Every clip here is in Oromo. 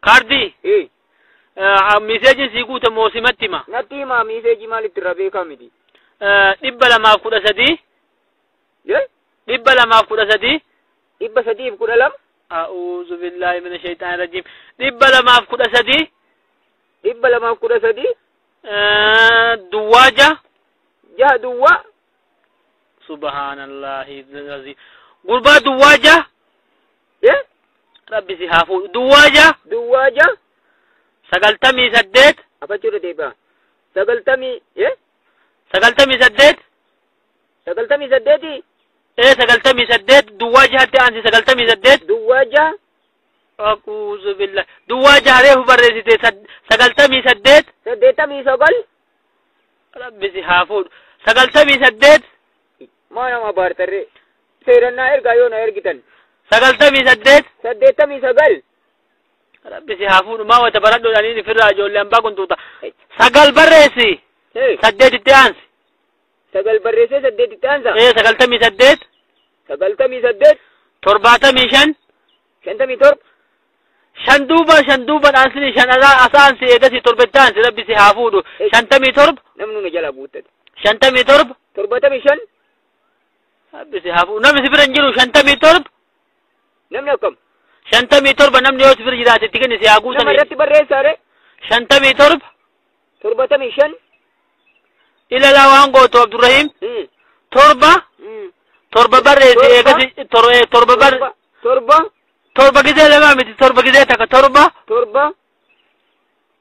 Kaardii? Ee. Miseejiin sii guute moo simatti hima? Natti himaa miseejii maalitti irra beekaa miti. 213. Yee? 213. 312. A'uuzu billaahi mina shayxaani rajiim. 213. 213. Duwwaa jaha. Jaha duwwaa. Subhaanallahi aziim. Gurbaa duwwaa jaha. Yee? Rabbi si haa fuudhu. Duwwaa jaha. Duwwaa jaha. 98. Afachuudha deebi'a. 90 yee? 98. 98. Ee 98 duwwaa jahatti aansi 98. Duwwaa jaha. A'uuzu billahi. Duwwaa jaha reefu barreessite 98. 89. Rabbi si haa fuudhu. 98. Maa nama abaartarree. Seerannaa ergaa yoo na ergitan. 98. 89. Rabbi si haa fuudhu. Maa wata baradhuudhaan ifirraa ijoollee hambaa kuntuuta. 9 barreessi. 8tti aansi. 9 barreessee 8tti aansa. Ee 98. 98. 75. 57. Shan duuba aansini shan asaansi eegasi torbetti aansi rabbi si haa fuudhu. 57. Namni nu jala guuttate. 57. 75. Rabbi si haa fuudhu. Namni si bira hin jiru 57. Namni akkam? 57 namni yoo si bira jiraate itti kenni si haa guutan. Nama irratti barreessaa ree? 57. 75. Ilalaa waan gootu Abdurrahiim. 7. 7 barreessi eegasi torba bar. 7. 7 gizee lamaa miti 7 gizee takka 7. 7.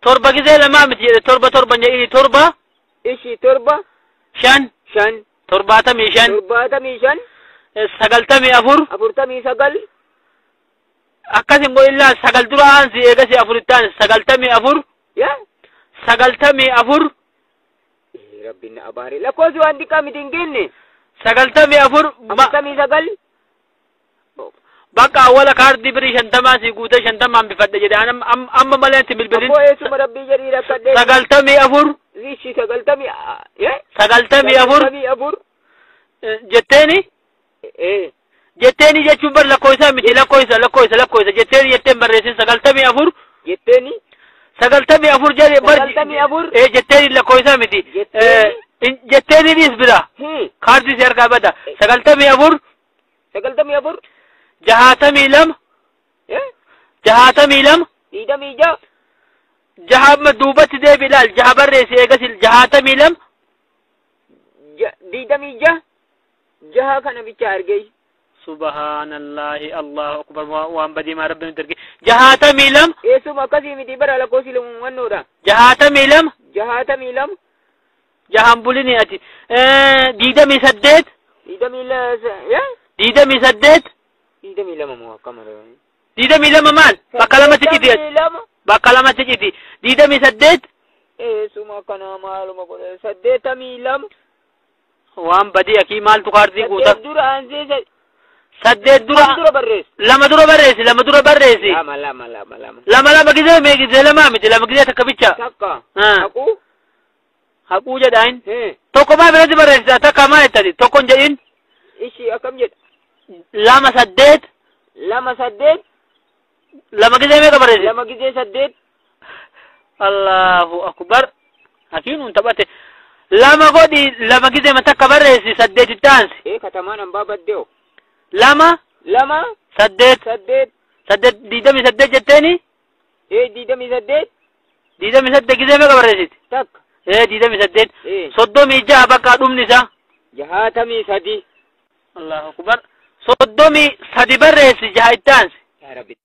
7 gizee lamaa miti jedhe 7 7 jedhini 7. Ishi 7. 5. 5. 75. 75. 94. 49. Akkas immoo illaa 9 dura aansi eegasi 4tti aansi 94. Yaa? 94. Rabbiin na abaare. Lakkoofsi waan xiqqaa miti hin genne. 94. 49. Bakka awwala kaardii birii 50 si guutee 50 bifadhe jedhe amma malee itti bilbilin. Abboo eessuma rabbii jedhii rakkadhee. 94. Ishi 90. 94. 94. Jetteeni? Ee. Jetteeni jechuun bar lakkoofsa miti lakkoofsa jetteeni jetteen barreessin 94. Jetteeni? 94 jedhe bar. 94. Ee jetteeni lakkoofsa miti. Jetteeni bira. Kaardii si harkaa bada. 94. 94. 62. 62. 26. Jaha amma duubatti deebi ilaal. Jaha barreessi eegas 62. 26. Jaha kana bicha argee. Subhaanallahi Allahu akbar waan badii maa rabbi nutti arge. 62. Eessuma akkasii miti bara lakkoofsi lamuumannoodha. 62. 62. Jahan bulini ati. 28. 28. 22 moo akkam argaa? 22 maal? Bakka lamatti citi. Bakka lamatti citi. 28. Eessuma akkana maaluma godhe 82. Waan badii akii maaltu kaardii guuta? 8 dura aansee 8 dura. Dura barreessi. 2 dura barreessi. 2 dura barreessi. 2 2 2 2. 2 2 gizee mee gizee 2 miti 2 gizee takka bicha. Takka. Haquu. Haquu jedhaan. Tokko maa biratti barreessita takka maa jettati tokko hin jedhin. Ishi akkam jedha? 2 8. 2 8. 2 gizee meeqa barreessi? 2 gizee 8. Allahu akbar. Hakiin taphate. 2 godhi 2 gizee takka barreessi 8 aansi. Ee katamaan hambaa baddee'o. 2. 2. 8. 8. 8 28 jetteeni? Ee 28. 28 gizee meeqa barreessiti? Takka. Ee 28. 36 bakka dhumni isaa. 63. Allahu akbar. 33 barreessi jaha itti aansi. Yaa Rabbi.